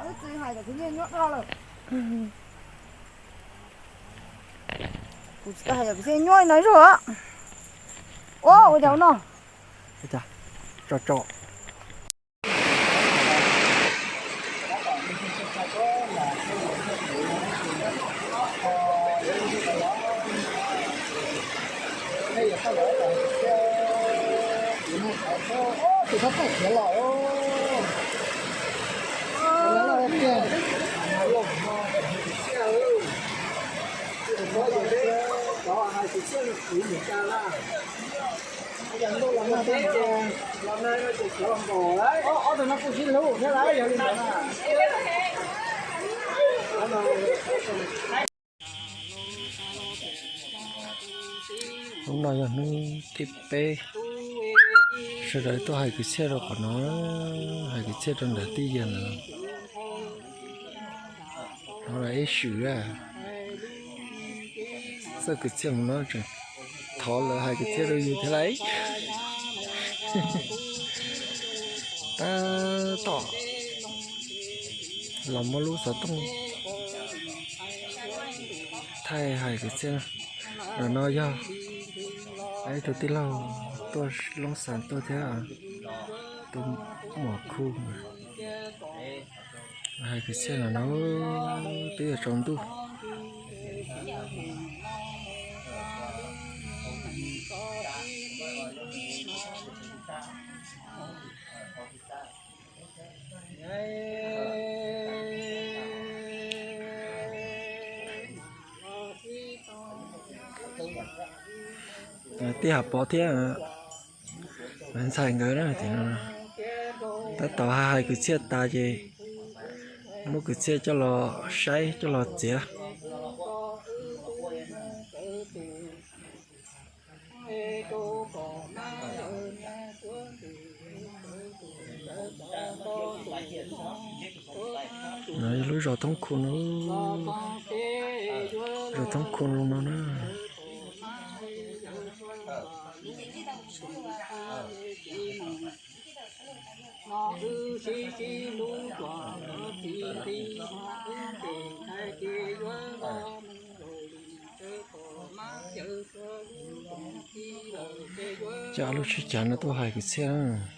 Txiv hais tias kwv txhiaj nyuaj dhau lawm. Kuv tsis tau hais tias kwv txhiaj nyuaj li no zuj. Ua, ua cas ua no? Tso tso. Hnub no yog hnub thib peb, sawv daws tuaj hais kwv txhiaj rau qhov no, hais kwv txhiaj rau ntawm tij yag ntawd. No ib swm txawj kwv txhiaj mus no tseem thov lawv hais kwv txhiaj rau yus thiab lauj. Tab tom los muab lub xov tooj thaij hais kwv txhiaj. Ntawm no yog ib tug tij laug tuaj Loob Xas tuaj thiab, tus muam khu. Hais kwv txhiaj no twb yuav tsaus ntuj. Tij Ham Pov thiab ntxhais nkawd na, tab tom hais kwv txhiaj tas ces muab kwv txhiaj coj los saib coj los txiav. No yog lub zos Thoob Khu no, zos Thoob Khu no na. Coj lub tsheb cav no tuaj hais kwv txhiaj na.